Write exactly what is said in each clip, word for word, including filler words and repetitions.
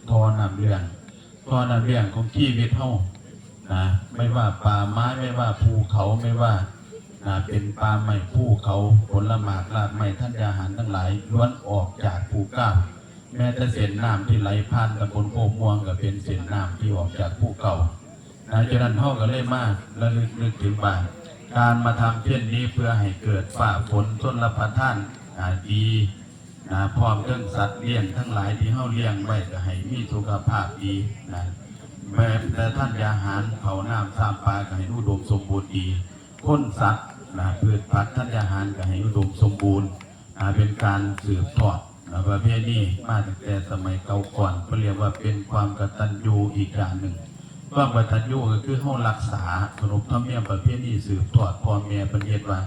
ท่อน้ำเลี้ยง ท่อน้ำเลี้ยงของชีวิตเฮานะ ไม่ว่าป่าไม้ ไม่ว่าภูเขา ไม่ว่านะ เป็นป่าไม้ ภูเขา ผลหมาก รากไม้ ธัญญาหารทั้งหลาย ล้วนออกจากภูเก้า แม้แต่เส้นน้ำที่ไหลผ่านตำบลโคกม่วงก็เป็นเส้นน้ำที่ออกจากภูเก้า นะ ฉะนั้นเฮาก็เลยมาระลึกนึกถึงว่า การมาทำเช่นนี้เพื่อให้เกิดฟ้าฝนชลประทาน อ่า ดี นะ พร้อมทั้งสัตว์เลี้ยงทั้งหลายที่เฮาเลี้ยงไว้ก็ให้มีสุขภาพดีนะ แม้แต่ธัญญาหาร ข้าวน้ำ ซามปลาก็ให้อุดมสมบูรณ์ดี คนสัตว์นะ พืชผักธัญญาหารก็ให้อุดมสมบูรณ์ อ่า เป็นการสืบทอดนะ ประเพณีมาตั้งแต่สมัยเก่าก่อน เพิ่นเรียกว่าเป็นความกตัญญูอีกอย่างหนึ่ง ความกตัญญูก็คือเฮารักษาขนบธรรมเนียมประเพณีสืบทอดพ่อแม่เพิ่นเฮ็ดว่า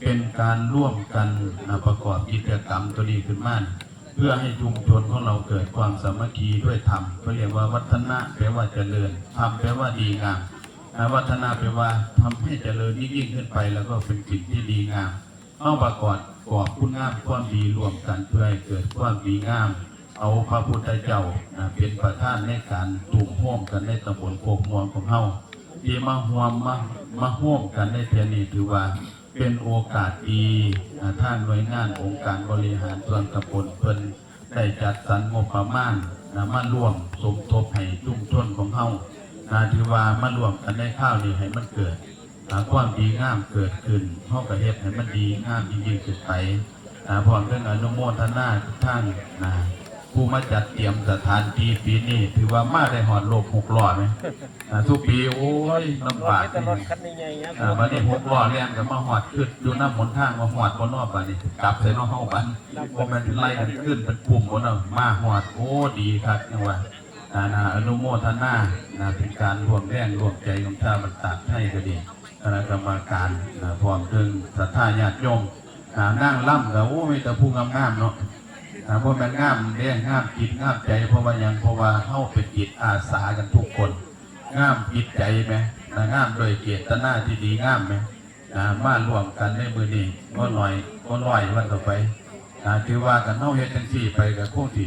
เป็นการร่วมกันนะ ประกอบกิจกรรมตัวนี้ขึ้นมา เพื่อให้ชุมชนของเราเกิดความสามัคคีด้วยธรรม เพิ่นเรียกว่าวัฒนะ แปลว่าเจริญ ธรรม แปลว่าดีงามนะ วัฒนะ แปลว่าทำให้เจริญยิ่งๆขึ้นไป แล้วก็เป็นสิ่งที่ดีงาม เฮาประกอบกอบคุณงามความดีร่วมกันเพื่อให้เกิดความดีงาม เอาพระพุทธเจ้านะเป็นประธานในการตุ้มโฮมกันในตำบลโคกม่วงของเฮา ที่มาร่วมมา มาร่วมกันในเทื่อนี้ถือว่าเป็นโอกาสดีนะ ทางหน่วยงานองค์การบริหารส่วนตำบลเพิ่นได้จัดสรรงบประมาณนะ มาร่วมสมทบให้ชุมชนของเฮานะ ถือว่ามาร่วมกันในคราวนี้ให้มันเกิด หาความดีงามเกิดขึ้น เฮาก็เฮ็ดให้มันดีงามยิ่งๆขึ้นไป อ่า พร้อมทั้งอนุโมทนาทุกท่านนะ ผู้มาจัดเตรียมสถานที่ปีนี้ ถือว่ามาได้ฮอดโลกหกล้อไหม อ่า ทุกปี โอ้ย ลำบาก มีแต่รถคันใหญ่ๆ อ่า บัดนี้หกล้อแล่นก็มาฮอด คืออยู่นำหนทางมาฮอดบ่เนาะ บัดนี้กลับใส่เนาะเฮาบัด บ่แม่นไล่กันขึ้นเป็นกลุ่มบ่เนาะ มาฮอด โอ้ ดีคักจังว่า นะ นะ อนุโมทนา นะ เป็นการร่วมแรงร่วมใจของชาวบ้านตากไทยก็ดี คณะกรรมการ นะ พร้อมถึงศรัทธาญาติโยม นะ นางรำก็ โอ้ มีแต่ผู้งามๆเนาะ นะ บ่แม่นงามแรงงามจิตงามใจ เพราะว่าหยัง เพราะว่าเฮาเป็นจิตอาสากันทุกคน งามจิตใจแหม นะ งามด้วยเจตนาที่ดีงามแหม นะ มาร่วมกันในมื้อนี้ บ่น้อย บ่น้อยว่าต่อไป นะ ถือว่าคันเฮาเฮ็ดจังซี่ไปก็คงสิ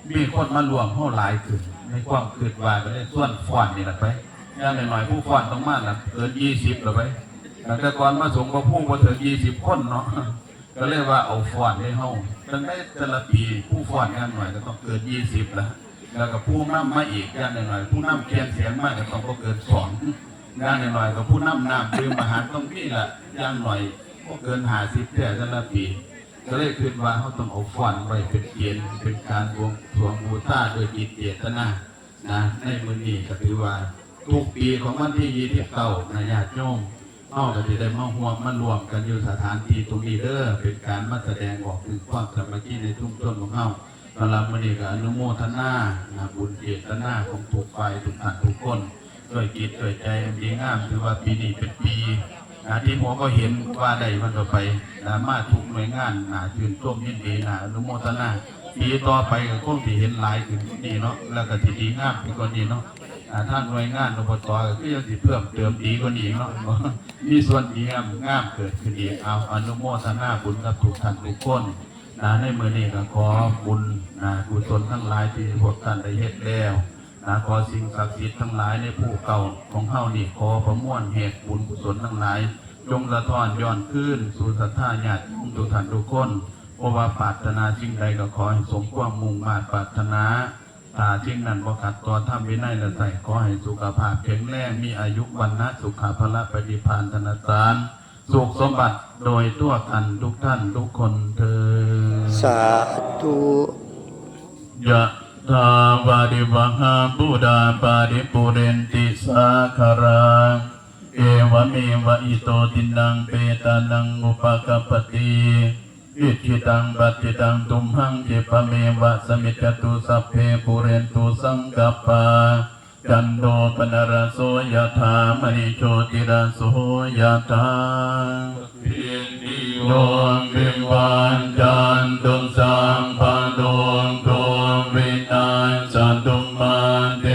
มีคนมาร่วมเฮาหลายขึ้น ในความคิดว่าก็เลยชวนฟ้อนนี่ล่ะไป อย่างน้อยๆผู้ฟ้อนต้องมาละเกินยี่สิบละไป ตั้งแต่ก่อนมาสงฆ์พระภูมิบ่ถึงยี่สิบคนเนาะ ก็เลยว่าเอาฟ้อนให้เฮา ตั้งแต่แต่ละปีผู้ฟ้อนอย่างน้อยก็ต้องเกินยี่สิบละ แล้วก็ผู้นำมาอีกอย่างน้อยๆผู้นำเคียงเสียงมาก็ต้องบ่เกินสอง อย่างน้อยๆก็ผู้นำน้ำดื่มอาหารต้องมีละ อย่างน้อยบ่เกินห้าสิบแท้แต่ละปี ก็เลยคิดว่าเฮาต้องเอาฟ้อนไว้เป็นเกณฑ์ เป็นการบวงสรวงบูชาด้วยจิตเจตนา นะ ในมื้อนี้ก็ถือว่าทุกปีของวันที่ยี่สิบเก้านะ ญาติโยม เฮาก็สิได้มาร่วมมาร่วมกันอยู่สถานที่ตรงนี้เด้อ เป็นการมาแสดงออกถึงความสามัคคีในชุมชนของเฮา สำหรับมื้อนี้ก็อนุโมทนา นะ บุญเจตนาของทุกฝ่ายทุกท่านทุกคน ด้วยจิตด้วยใจอันดีงาม ถือว่าปีนี้เป็นปี นะ ที่หัวก็เห็นว่าได้วันต่อไป นะ มาทุกหน่วยงาน นะ ชื่นชมยินดี นะ อนุโมทนา ปีต่อไปก็คงสิเห็นหลายขึ้นกว่านี้เนาะ แล้วก็สิดีงามขึ้นกว่านี้เนาะ อ่า ทางหน่วยงาน อบต ก็คือยังสิเพิ่มเติมดีกว่านี้เนาะ มีส่วนดีงามงามเกิดขึ้นอีก เอา อนุโมทนาบุญกับทุกท่านทุกคน นะ ในมื้อนี้ก็ขอบุญ นะ กุศลทั้งหลายที่พวกท่านได้เฮ็ดแล้ว นะ ขอสิ่งศักดิ์สิทธิ์ทั้งหลายในภูเก้าของเฮานี่ ขอประมวลเหตุบุญกุศลทั้งหลาย จงสะท้อนย้อนคืนสู่ศรัทธาญาติโยมทุกท่านทุกคน เพราะว่าปรารถนาสิ่งใดก็ขอให้สมความมุ่งมาดปรารถนา ถ้าสิ่งนั้นบ่ขัดต่อธรรมวินัยและไตร ขอให้สุขภาพแข็งแรง มีอายุวรรณะสุขะพละปฏิภาณธนสาร สุขสมบัติโดยทั่วกันทุกท่านทุกคนเทอญ สาธุ ยะถาวาริวหาปูราปาริปูเรนติสาคารัง เอวะเมวะอิโตทินังเปตานังอุปกัปปติ อิจฉิตังปัจฉิตังตุมหังคิปะเมวะสมิจจตุสัพเพปูเรนตุสังกัปปา จันโทปนรสโสยะถามณิโชติรสโสยะถา โยวิวัชชันตุสัพพะโรโควินัสสะตุมาเต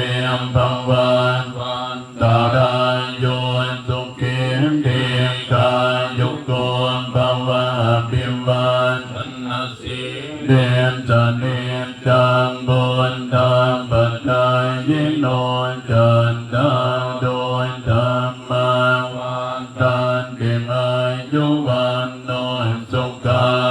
ภวัตวันตะราโยสุขีทีฆายุโกภะวะอภิวาทะนะสีลิสสะนิจจังวุฑฒะ จัตตาโรธัมมาวัฏฏันติอายุวัณโนสุขัง